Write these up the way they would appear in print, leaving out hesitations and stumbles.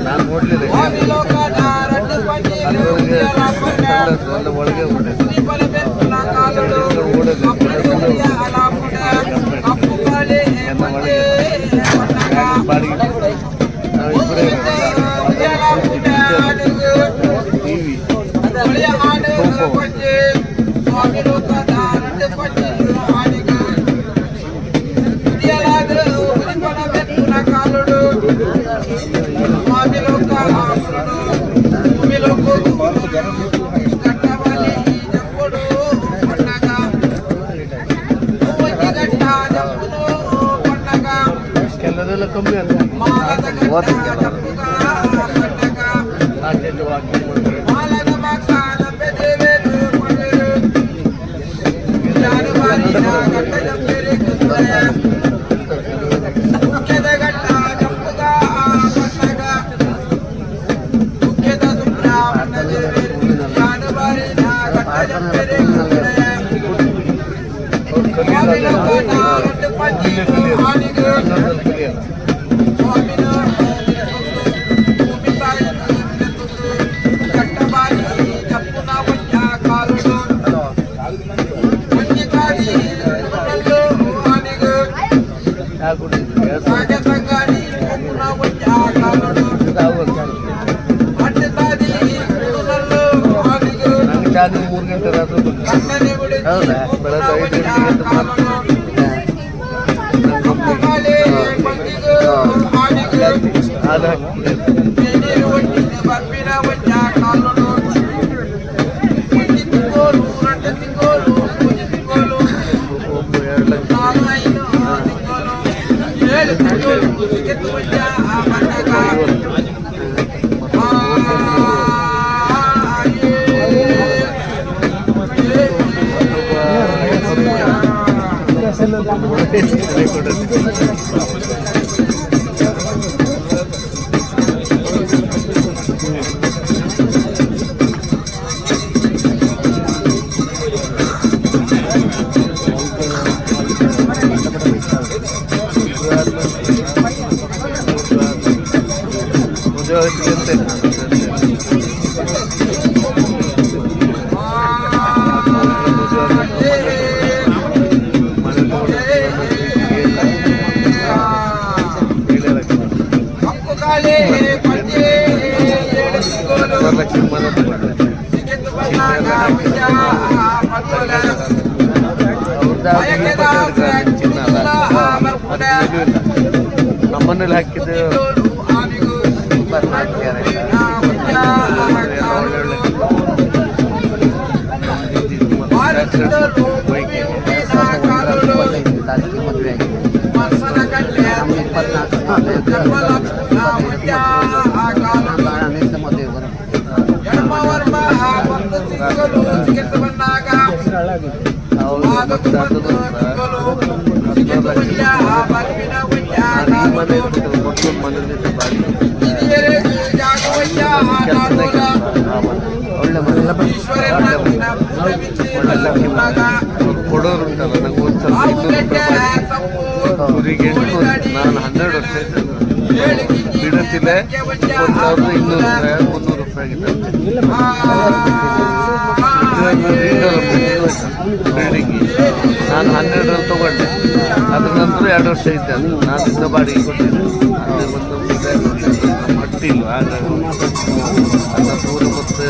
ನಾನು ನೋಡಲಿಲ್ಲ. ಒಳಗೆ ಬಾಡಿಗೆ ನಾವಿಬ್ಬರೇ, ಟಿವಿ. ಕೆಲವರೆಲ್ಲ ಕಮ್ಮಿ ಅಲ್ಲ. ನಾಲ್ಕು ಗಂಟೆ ವಾಕಿಂಗ್ ಮಾಡ್ತಾರೆ. ಅವ್ರು ಕಲಿಯಲ್ಲ, ಇಲ್ಲೇ ಕಲಿಯಲ್ಲ, ಕನ್ನಡದಲ್ಲಿ ಕಲಿಯಲ್ಲ. ಯಾಕೆ ಕೊಟ್ಟಿದ್ರು? ನಂಗೆ ಚಾ ನೀವು 3 ಗಂಟೆ ರಾತ್ರಿ ಬಂತು. ಹೌದಾ? ಬೆಳಗ್ಗೆ 5 ಗಂಟೆಗೆ ಎದ್ದು ಮಾಡ್ತೀನಿ. ಹಾಲು ಹಾಕಿ ಕುಡಿಯೋದು. ಒಬ್ಬ 2 ಲಕ್ಷ. ಮದುವೆ ಆಯ್ತು ಅಂತ. ಮನೆ ತಗೊಂಡು 2.5 ಲಕ್ಷ ಮನೆ ತಗೊಂಡೆ. ಅವ್ರದ್ದು 22 ಗ್ರಾಮ್ ಚಿನ್ನ ಅಲ್ಲ, ಅದಕ್ಕೆ ವ್ಯಾಲ್ಯೂ ಇಲ್ಲ. ನಮ್ಮನೇಲಿ ಹಾಕಿದ್ದು 24 ಕ್ಯಾರೆಟ್. ಎಲ್ಲ ಒಳ್ಳೆ ಒಳ್ಳೆ ಬೈಕ್. 25 ತಾರೀಕಿಗೆ ಮದುವೆ ಆಗಿದೆ ನಮ್ಮ. 24, 25 ಅನೇಕ ಮದುವೆ ಬರುತ್ತೆ. ಹೌದು, ಮತ್ತೆ ಅದು 17 ಲಕ್ಷ. ನಾನು ಈ ಮನೆ ಇರ್ಬೇಕಲ್ಲ, ಮೊದಲು ಮನೇಲಿದ್ದ ಬಾಡಿಗೆ ಕೆಲಸನೇ ಕೆಲಸ ಆ ಮನೆ. ಒಳ್ಳೆ ಮನೆ. ಒಳ್ಳೆ ಲಕ್ಕಿ ಮನೆ. ಅವ್ರು ಕೊಡೋರು ಉಂಟಲ್ಲ, ನಂಗೆ ಒಂದು ಸ್ವಲ್ಪ 200 ರೂಪಾಯಿ ಬಾಡಿಗೆ. ಊರಿಗೆ 800. ನಾನು 12 ವರ್ಷ ಇದ್ದೆ. ಬಿಡತ್ತಿಲ್ಲ, 1200 ರೂಪಾಯಿ, 300 ರೂಪಾಯಿ ಆಗಿತ್ತು ರೀಡೆವಲಪ್ಮೆಂಟ್ ಬಿಲ್ಡಿಂಗ್. ನಾನು 12ರಲ್ಲಿ ತೊಗೊಂಡೆ. ಅದ್ರ ನಂತರ 2 ವರ್ಷ ಇದ್ದೆ ಅದು. ನಾನು ಇನ್ನ ಬಾಡಿಗೆ ಕೊಟ್ಟಿದ್ದೆ. ಅದೇ ಒಂದು ಮಟ್ಟಿಲ್ಲ. ಹಾಗಾಗಿ ಅದನ್ನ ಪೂರ ಮತ್ತೆ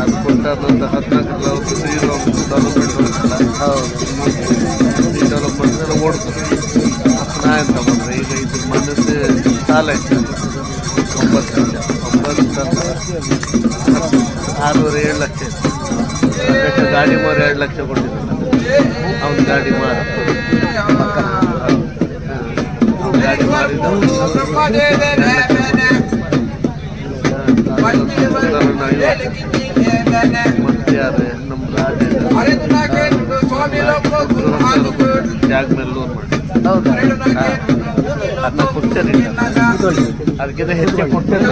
ಅದು ಕೊಟ್ಟ ನಂತರ 14ರಲ್ಲಿ ಅವ್ರದ್ದು ರೀ ಡೆವಲಪ್ಮೆಂಟ್ ಉಂಟಲ್ಲ. ರೀಡೆವಲಪ್ಮೆಂಟ್ ಎಲ್ಲ ಓಡ್ತದೆ. ನಾ ಎಂತ ಬಂದರೆ, ಈಗ ಇದು ಮನೆದ್ದು ಸಾಲ ಇತ್ತು 9 ಲಕ್ಷ, ಒಂಬತ್ತು ಆರೂವರೆ 7 ಲಕ್ಷ ಇತ್ತು. ಅದಕ್ಕೆ ಗಾಡಿ ಮಾರಿ 2 ಲಕ್ಷ ಕೊಟ್ಟಿದ್ದೆ. ಅವ್ನ ಗಾಡಿ ಮಾರ, ಅವ್ನ ಗಾಡಿ ಮಾರಿದ. 2 ಲಕ್ಷ. ಮತ್ತೆ ಯಾರು ನಮ್ಮ ರಾಜ ಜಾಗ ಮೇಲೆ ಲೋನ್ ಮಾಡಿ. ಹೌದಾ? ಅದನ್ನ ಕೊಡ್ತೇನೆ, ಅದಕ್ಕಿಂತ ಹೆಚ್ಚು ಕೊಡ್ತೇನೆ.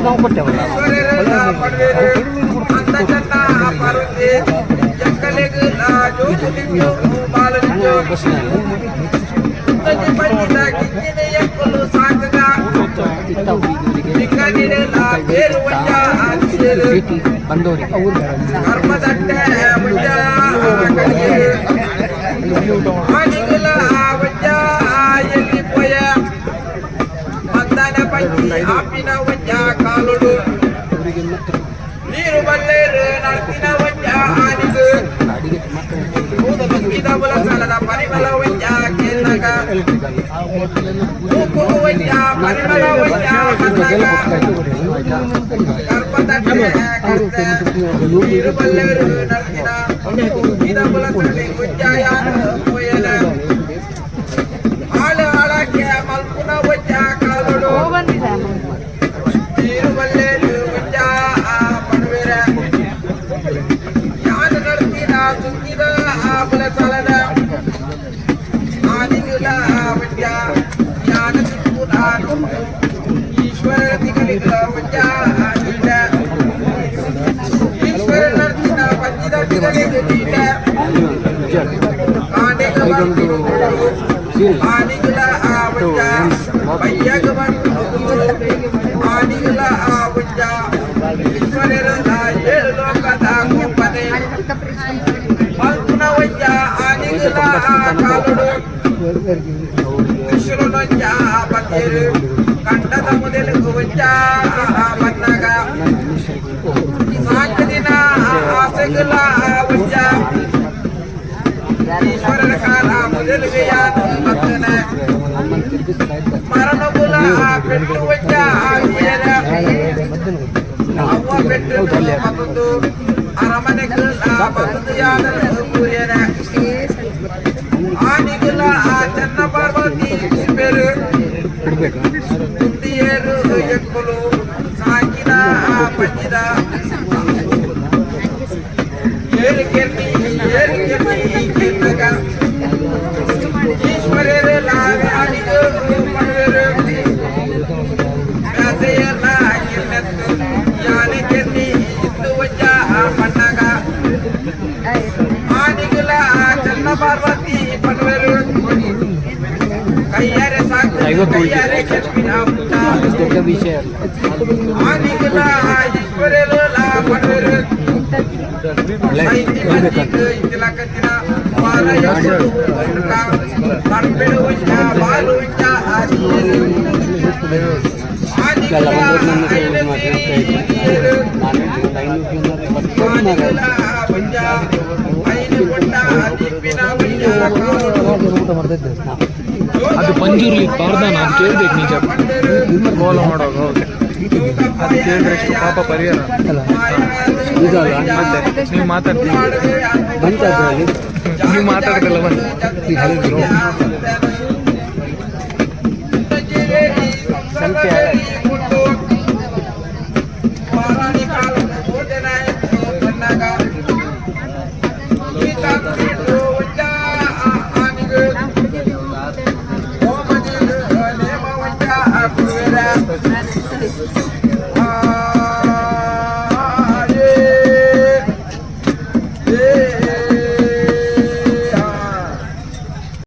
ಸ್ವಲ್ಪ ದೂರ ದೊಡ್ಡ ವಿಷಯ ಊಟ ಮಾಡ್ತಾ ಇದ್ದೆ. ಅದು ಪಂಜುರ್ಲಿ ಪಾರ್ದಾನ, ಅದು ಕೇಳ್ಬೇಕು ನಿಜ. ಕೋಲ ಮಾಡೋದು, ಹೌದು. ಅದು ಕೇಳಿದ್ರೆ ಎಷ್ಟು ಪಾಪ ಪರಿಹಾರ. ಅಲ್ಲ, ಇದಲ್ಲ. ಮತ್ತೆ ನೀವು ಮಾತಾಡ್ತೀವಿ. ಬಂತ ಅದರಲ್ಲಿ. ನೀವು ಮಾತಾಡ್ತಿಲ್ಲ, ಬಂತು. ಈಗ ಹೇಳಿದ್ರು.